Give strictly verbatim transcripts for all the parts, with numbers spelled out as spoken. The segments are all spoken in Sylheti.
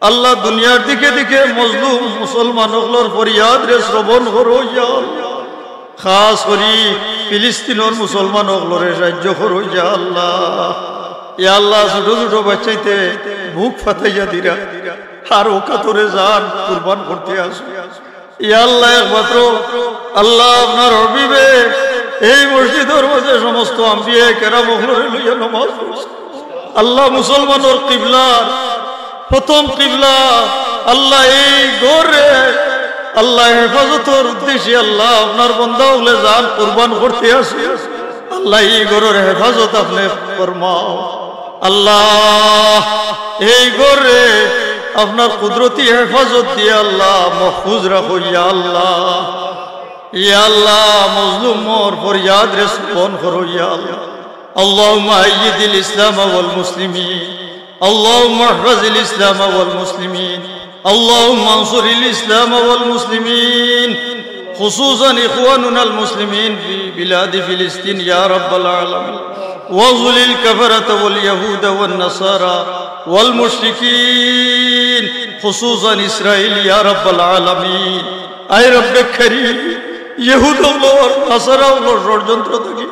আল্লাহ, দুনিয়ার দিকে দিকে মজলুম মুসলমান অকলর ফরিয়াদরে শ্রবণ করো ইয়া আল্লাহ। খাস করি ফিলিস্তিনর মুসলমান অকলরে সাহায্য করো ইয়া আল্লাহ। ইয়া আল্লাহ, ছোট ছোট বাচ্চাইন্তে বুক ফাটাইয়া দিরা, আর অউ খাতরে জান কুরবান করতে আছো। ইয়া আল্লাহ, একমাত্র আল্লাহ, আপনার হাবিবে এই মসজিদর মাঝে সমস্ত আম্বিয়া কেরাম অকলরে লইয়া নামাজ পড়ছে। আল্লাহ, মুসলমানর কিবলার প্রথম কিবলা, আল্লাহ, এই ঘররে আল্লাহ হেফাজতর উদ্দেশ্যে আল্লাহ আপনার বন্দা অকলে জান কুরবান করতে আছে। আল্লাহ, এই ঘরর হেফাজত আপনে ফরমাও। আল্লাহ, এই ঘররে আপনার কুদরতি হেফাজত দিয়া আল্লাহ মাহফুজ রাখো ইয়া আল্লাহ। ইয়া আল্লাহ, মজলুমর ফরিয়াদরে শ্রবণ করো ইয়া আল্লাহ। اللهم أيد الإسلام والمسلمين. اللهم احفظ الإسلام والمسلمين. اللهم انصر الإسلام والمسلمين، خصوصا إخواننا المسلمين في بلاد فلسطين يا رب العالمين. واذل الكفرة واليهود والنصارى والمشركين، خصوصا إسرائيل يا رب العالمين. আয় রব্বে করিম, ইহুদ অকলর, নাসারা অকলর ষড়যন্ত্র থাকি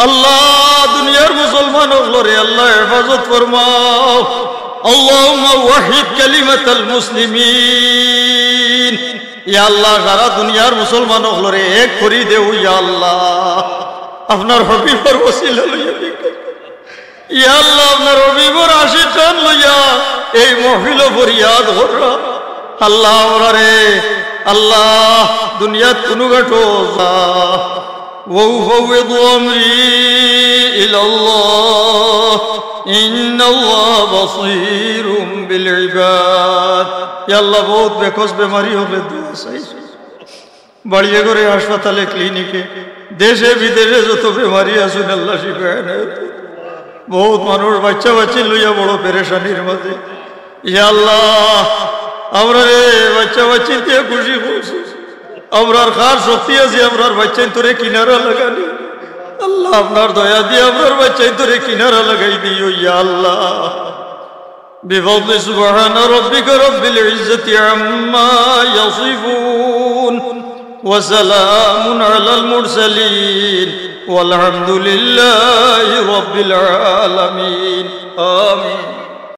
আল্লাহ, দুনিয়ার মুসলমান অকলরে আল্লাহ হেফাজত ফরমাও। اللهم وحد كلمة المسلمين. ইয়া আল্লাহ, সারা দুনিয়ার মুসলমান অকলরে এক করি দেও ইয়া আল্লাহ। আপনার হাবিবর ওসিলা লইয়া ভিক্ষা, ইয়া আল্লাহ, আপনার হাবিবর আশিকান লইয়া এই মাহফিলো ফরিয়াদ কররা। আল্লাহ, আমরারে, আল্লাহ, দুনিয়াত কুনু ঘাটো যা। وأفوض أمري إلى الله، إن الله بصير بالعباد. ইয়া আল্লাহ, বউত বেকস বেমারি অকলর দোয়া চাই। বাড়িয়ে ঘরে, হাসপাতালে, ক্লিনিকে, দেশে বিদেশে যত বেমারি আছইন, আল্লাহ শিফা এনায়েত করো। বউত মানুষ বাচ্চা বাচ্চি লইয়া বড় পেরেশানির মাঝে। ইয়া আল্লাহ, আমরারে বাচ্চা বাচ্চি দিয়া খুশি করছো। আমরার কার শক্তি আছে আমরার বাচ্চাইন্তরে কিনারা লাগানি? আল্লাহ, আপনার দয়া দিয়া আমরার বাচ্চাইন্তরে কিনারা লাগাই দিও, ইয়া আল্লাহ। بفضل سبحان ربك رب العزة عما يصفون، وسلام على المرسلين، والحمد لله رب العالمين. آمين.